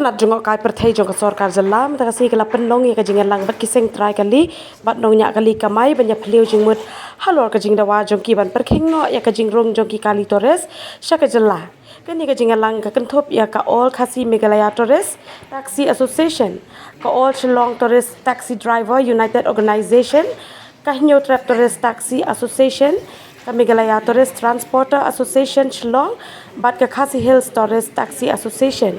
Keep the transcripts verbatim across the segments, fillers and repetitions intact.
Tnat jngohkai pyrthei jong ka sorkar jylla mynta ka sngi ka la pynlong ïa ka jingïalang bad ki seng trai kali bad nongñiah kali kamai ban ïa phylliew jingmut halor ka jingdawa jong ki ban pyrkhing noh ïa ka jingrung jong ki kali tourist sha ka jylla. Kane ka jingïalang ka kynthup ïa ka All Khasi Meghalaya Tourist Taxi Association, ka All Shillong Tourist Taxi Driver United Organization, ka Hynñiewtrep Tourist Taxi Association, ka Meghalaya Tourist Transporter Association Shillong bad ka Khasi Hills Tourist Taxi Association.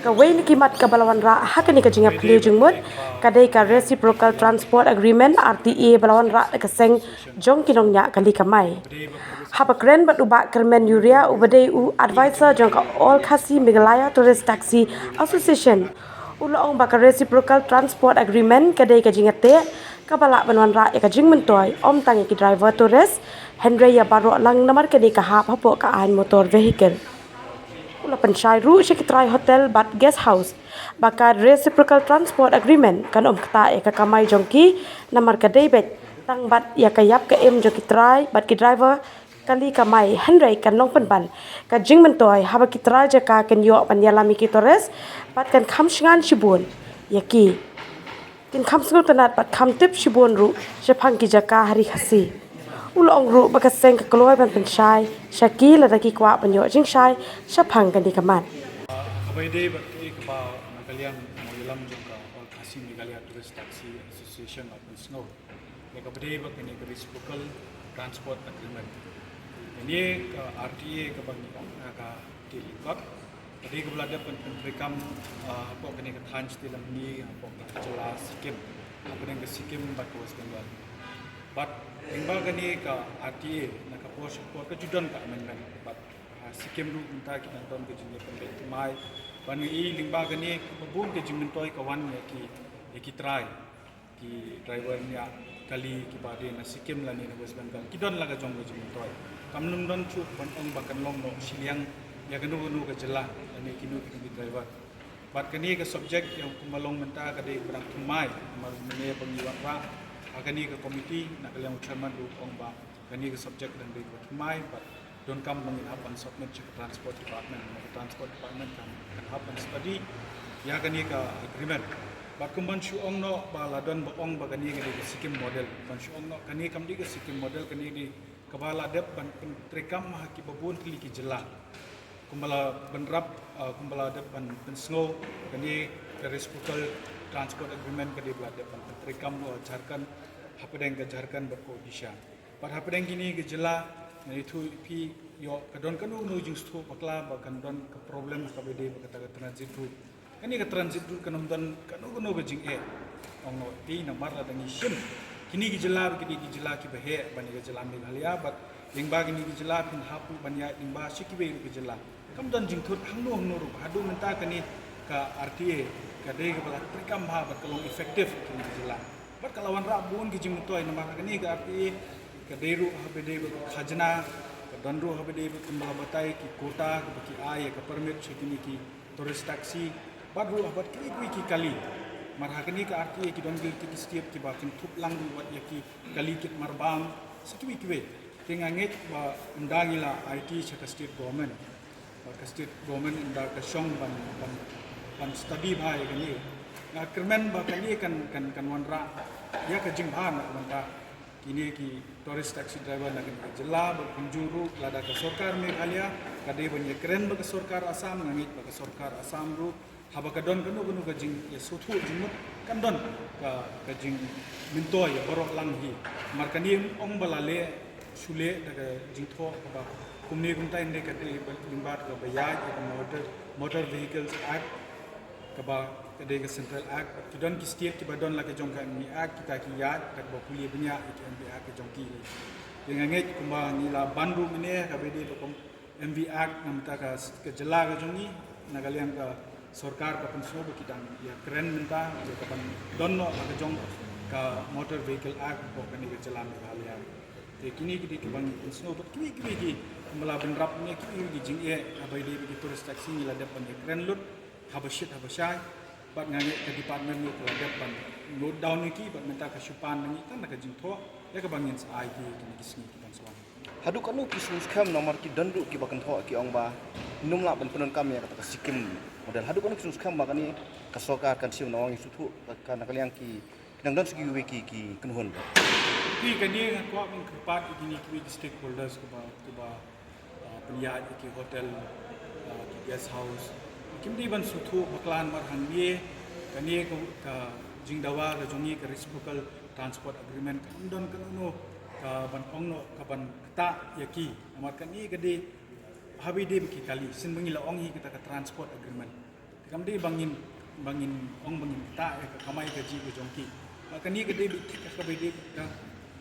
Kawei na ki mat kaba la wanrah ha kane ka jingïaphylliew jingmut ka dei ka Reciprocal Transport Agreement, R T A, ba la wanrah da ka seng jong ki nongñiah kali kamai. Haba kren bad u Bah Kyrmen Uriah uba dei u advisor jong ka All Khasi Meghalaya Tourist Taxi Association, u la ong ba ka Reciprocal Transport Agreement ka dei ka jingïateh kaba lah ban wanrah ïa ka jingmyntoi ym tang ïa ki driver tourist hynrei ïa baroh lang namar kane ka hap hapoh ka aiñ motor vehicle. U la pynshai ruh sha ki trai hotel bad guest house ba ka Reciprocal Transport Agreement kan ym ktah ïa ka kamai jong ki namar ka dei beit tang bad ïa ka ïap ka im jong ki trai bad ki driver kali kamai hynrei kan long pynban ka jingmyntoi haba ki trai jaka kin ïoh ban ïalam ïa ki tourist bad kan kham shngaiñ shibun ïa ki. Kin kham sngewtynnat bad kham tip shibun ruh shaphang ki jaka ha ri Khasi. U la ong ruh ba ka seng ka kloi ban pynshai sha ki lada ki kwah ban ïoh jingshai shaphang kane ka mat. Kaba ïadei bad kaba na ka liang nongïalam jong ka All Khasi Meghalaya Tourist Taxi Association la pynsngew ïa kaba ïadei bad kane ka Reciprocal Transport Agreement. Kane ka R T A kaba ngi ong ka Delhi Court ka dei kaba la dep ban pyntreikam hapoh kane ka thaiñ state lane hapoh ka jylla Sikkim, hapdeng ka Sikkim bad ka West Bengal. Bad lyngba kane ka R T A na ka por sha ka por ka ju don ka amendment bad ha Sikkim ruh mynta ki dang don ka jingïapynbeit thymmai ban ngi i lyngba kane kaba bun ka jingmyntoi ka wan ïa ki ïa ki trai ki driver ñiah kali kiba dei na Sikkim lane na West Bengal ki don la ka jong ka jingmyntoi. Kam nym don shuh ban ong ba kan long noh shiliang ïa kano kano ka jylla lane kino kino ki driver. Bad kane ka subject ïa kumba long mynta ka dei kaba dang thymmai namar mynne ba ngi wanrah ha kane ka committee na ka liang u chairman ruh ong ba kane ka subject dang dei kaba thymmai bad donkam ba ngin hap ban submit sha ka Transport Department. Ka Transport Department kan kan hap ban study ïa kane ka agreement. Bad kum ban shu ong noh ba la don ba ong ba kane ka dei ka Sikkim model, ban shu ong noh kane kam dei ka Sikkim model, kane dei kaba la dep ban pyntreikam ha kiba bun tylli ki jylla. Kumba la bynrap kumba la dep ban pynsngew kane ka Reciprocal Transport Agreement ka dei ba la dep ban pyntreikam ruh ha Jharkhand, hapdeng ka Jharkhand bad ka Odisha. Bad hapdeng kine ki jylla ngi ïathuh ïa phi ïoh ka don kano kano jingsngewthuh bakla ba kan don ka problem kaba dei ba kata ka transit route. Kane ka transit route kan ym don kano kano ka jingeh. Ong noh ïa phi namar lada ngi shim kine ki jylla ba ki dei ki jylla kiba heh ban ïa ka jylla Meghalaya bad lyngba kine ki jylla phin hap ruh ban ïaid lyngba sha kiwei ruh ki jylla. Kam don jingthut hangno hangno ruh haduh mynta kane ka R T A ka dei kaba la treikam bha bad ka long effective ha kine ki jylla. Bad ka la wanrah bun ki jingmyntoi namar ha kane ka R T A ka dei ruh haba dei bad ka khajna, ka don ruh haba dei bad kumba la batai ki quota kaba ki ai ïa ka permit sha kine ki tourist taxi bad ruh bad kiwei kiwei ki kali. Namar ha kane ka R T A ki don gilti ki state kiba kynthup lang ruh wat ïa ki kali kit marbam sa kiwei kiwei. Te nga ngeit ba ynda ngi la aiti sha ka state government, ba ka state government ynda ka shong ban ban ban study bha ïa kane. Nga kyrmen ba kane kan kan kan wanrah ïa ka jingbha na ka bynta kine ki tourist taxi driver na kane ka jylla bad kumjuh ruh lada ka sorkar Meghalaya ka dei ban ïakren bad ka sorkar Assam, nga ngeit ba ka sorkar Assam ruh haba ka don kano kano ka jingïasngewthuh jingmut kan don ka ka jingmyntoi ïa baroh lang hi. Namar kane ym ong ba la leh shu leh da ka jingthoh kaba kumne kumta, ynda ka dei lyngba kaba ïaid ïa ka Motor Motor Vehicles Act kaba ka dei ka Central Act. Ki don ki state kiba don la ka jong ka M V Act, kita ki ïaid da kaba pule bniah ïa ka M V Act ka jong ki. Te nga ngeit kumba ngi la ban ruh mynne kaba dei ba kum M V Act na mynta ka ka jylla ka jong ngi na ka liang ka sorkar ka pynsngew ba ki dang ïakren mynta ïa ka ban don noh la ka jong ka Motor Vehicle Act hapoh kane ka jylla Meghalaya. Te kine ki dei kiba ngi pynsngew bad kiwei kiwei ki kumba la bynrap ne kiwei ki jingeh haba ïadei bad ki tourist taxi ngi la dep ban ïakren lut haba shit haba shai. Bad nga ngeit ka department ngi ka la dep ban note down ïa ki bad mynta ka shu pan na ngi tang da ka jingthoh ïa kaba ngin sa ai ki kine ki sngi ki ban sa wan. Haduh katno ki sngewskhem namar ki don ruh kiba kynthoh ki ong ba ngim lah ban pyndonkam ïa kata ka Sikkim Model haduh kane ka sngi skhem ba kane ka sorkar kan shim na ong i suthu ka na ka liang ki nang don sgi wi ki ki kynhun. Ki kane nga kwah ban kyrpad ki kine ki stakeholders kiba kiba pynïaid ki hotel, ki guest house. Kim dei ban suthu baklan mar hangne kane ka jingdawa ka jong ngi ka reciprocal transport agreement kam don kano ka ban ong noh ka ban ktah ïa ki. Namar kane ka dei haba dei ba ki kali sien ba ngi la ong hi kata ka transport agreement. Te kam dei ba ngin ba ngin ong ba ngin ktah ïa ka kamai kajih ka jong ki. Ba kane ka dei ba thik ka ba dei ka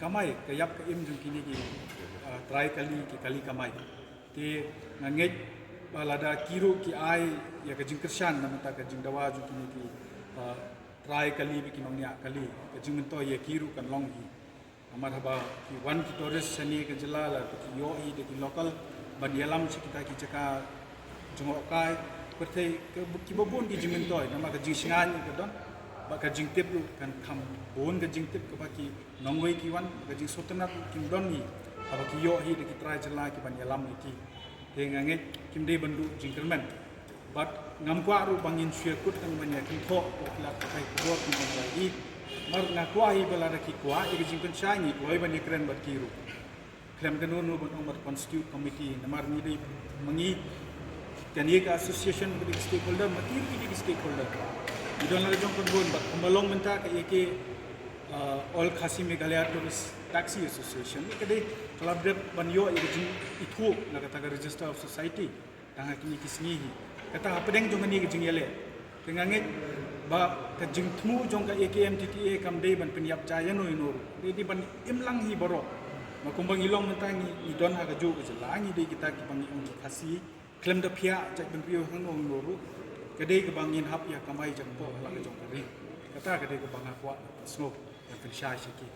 kamai ka ïap ka im jong kine ki trai kali ki kali kamai. Te nga ngeit ba lada ki ruh ki ai ïa ka jingkyrshan na bynta ka jingdawa jong kine ki trai kali ba ki nongñiah kali ka jingmyntoi ïa ki ruh kan long hi. Namar haba ki wan ki tourist shane ka jylla la ki ïoh hi da ki local ban ïalam sha kita ki jaka jngohkai pyrthei kiba bun ki jingmyntoi namar ka jingshngaiñ ka don ba ka jingtip ruh kan kham bun ka jingtip kaba ki nongwei ki wan ka jingsngewtynnat ruh kim don hi haba ki ïoh hi da ki trai jylla ki ban ïalam ïa ki. Te nga ngeit kim dei ban duh jingkyrmen. Bad ngam kwah ruh ba ngin shu ïakut tang ban ïa kynthoh ko khlad ka kai kubur ki ban ïa i. Mar nga kwah hi ba lada ki kwah ïa ka jingpynshai ngi kloi ban ïakren bad ki ruh. Khlem kano kano ban ong bad constitute committee namar ngi dei ma ngi kane ka association ba dei stakeholder ma ki ruh ki dei stakeholder. Ngi don la ka jong kynhun bad kumba long mynta ka ïa ke All Khasi Meghalaya Tourist Taxi Association ka dei ka la dep ban ïoh ïa ka jingithuh na kata ka register of society. Tang ha kine ki sngi hi kata hapdeng jong kane ka jingïaleh. Te nga ngeit ba ka jingthmu jong ka A K M T T A kam dei ban pynïap ja ïano ïano ruh. Dei dei ban im lang hi baroh. Ma kumba ngi long mynta ngi ngi don ha kajuh ka jylla ngi dei kita kiba ngi ong ki Khasi. Khlem da phiah jait bynriew hangno hangno ruh. Ka dei kaba ngin hap ïa kamai jingpynpoh ha la ka jong ka ri. Kata ka dei kaba nga kwah ban pynsngew ban pynshai sha ki.